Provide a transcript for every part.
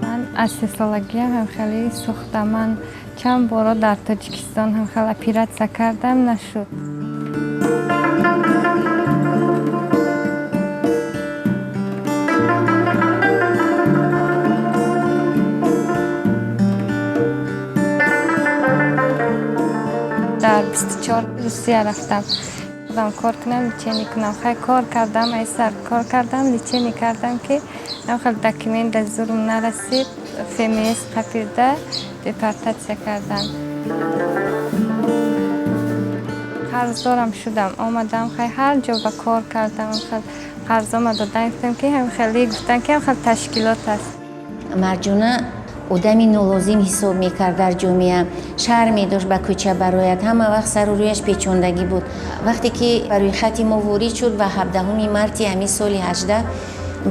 Ман аз 3 солагиам ҳам хеле сӯхтам. Ман чанд боро дар Тоҷикистон ҳам хеле оператсия кардам, нашуд. Дар 24 Русия рафтам, худам кор кунам, лечение кунам. Хай, кор кардам, ай сар кор кардам, лечение кардам, ки хел документ дар зурм нарасид. ФМС қапида депортатсия кардан, қарздорам шудам. Омадам, хай, ҳар ҷо ба кор кардам, хел қарзома додан. Гуфтам, ки хеле гуфтан, ки хел ташкилот аст. Марҷона одами нолозим ҳисоб мекард дар ҷомеа, шарм медошт ба кӯча барояд, ҳама вақт сару рӯяш печондагӣ буд. Вақте ки ба рӯйхати мо ворид шуд ва 17 марти ҳамин соли 18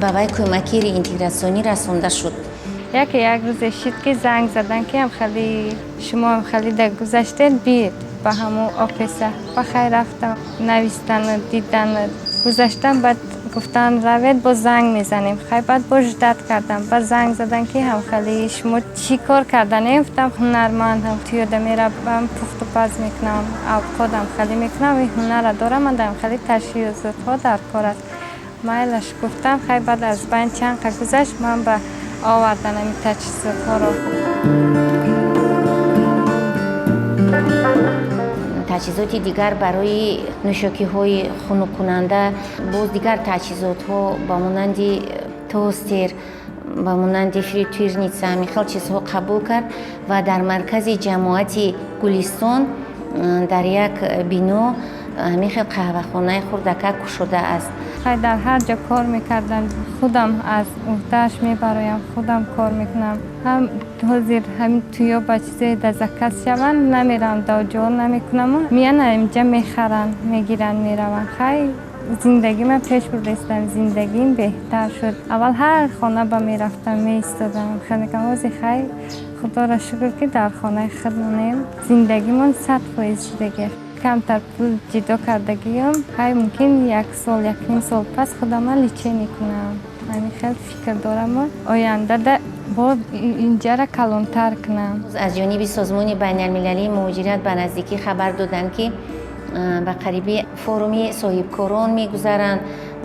ба вай кӯмаки реинтегратсионӣ расонда шуд. Яке як рӯзе шид, ки занг задан, ки ҳам хеле шумо ҳам хеле дар гузаштед, биед ба ҳамун офиса. Ба хайр, рафтам, навистану дидану гузаштам. Баъд гуфтан, равед, боз занг мезанем. Хай, баъд боз ждать кардам, баъд занг задан, ки ҳам хеле шумо чӣ кор карданем? Гуфтам, ҳунарманд, ҳам туёда меравам, пухту паз мекунам, авқотам хеле мекунам, ин ҳунарра дорам, ман дар хеле таҷҳизотҳо дар кор аст. Майлаш, гуфтам. Хай, баъд аз байн чанд қа гузашт, ман ба овардан ҳамин таҷҳизотҳоро. Таҷҳизоти дигар барои нӯшокиҳои хунуккунанда, боз дигар таҷҳизотҳо ба монанди тостер, ба монанди фритюрница, ҳамин хел чизҳо қабул кард ва дар маркази ҷамоати Гулистон дар як бино ҳамин хел қаҳвахонаи хурдакак кушодааст. Хай, дар ҳар ҷо кор мекардам, худам аз уҳдааш мебароям, худам кор мекунам. Ҳам ҳозир ҳамин туё ба чизое да заказ шаванд, намеравам, даоҷо намекунаму меян инҷа мехаранд, мегиранд, мераванд. Хай, зиндагима пеш бурдаистам, зиндагим беҳтар шуд. Аввал ҳар хона ба мерафтам, меистодам, хеле. Ҳозир, хай, худоро шукр, ки дар хонаи худ монем, зиндагимон 100% шудагӣ. Камтар пул ҷидо кардагиём, хай, мумкин як сол, якним сол пас худама лечение кунам. Ҳамин хел фикр дораму ояндада бо инҷара калонтар кунам. Аз ҷониби Созмони байналмилалии муҳоҷират ба наздикӣ хабар доданд, ки ба қарибӣ форуми соҳибкорон мегузаранд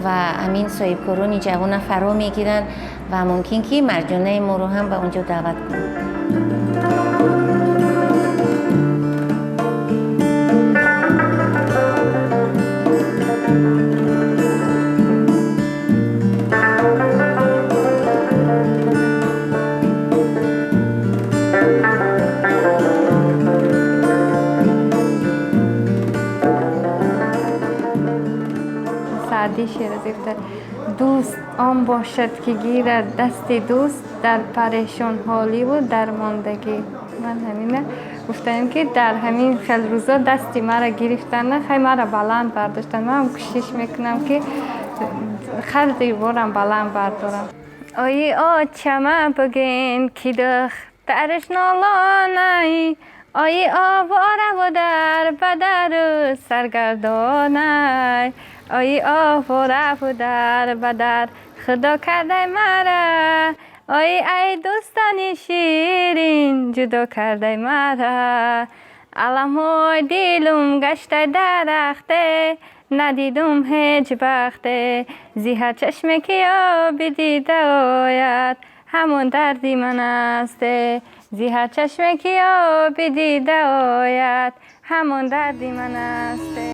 ва ҳамин соҳибкорони ҷавона фаро мегиранд ва мумкин ки Марҷонаи моро ҳам ба он ҷо даъват кунанд. Саъдии Шерозӣ гуфта: «Дӯст он бошад, ки гирад дасти дӯст дар парешонҳоливу дармондагӣ». Ман ҳамина гуфтаем, ки дар ҳамин хел рӯзо дасти мара гирифтана, хай, мара баланд бардоштанд. Манам кӯшиш мекунам, ки харди борам баланд бардорам. Ои очама буген, ки духтараш нолонай, ои овора дар бадару саргардонай, ои овора дар бадар худо кардай мара, ой ай дӯстони ширин ҷудо кардай мара. Аламҳои дилум гаштай дарахте, надидум ҳеҷ бахте, зи ҳар чашме ки оби дида ояд, ҳамон дарди ман асте, зи ҳар чашме ки оби дида ояд, ҳамон дарди ман асте.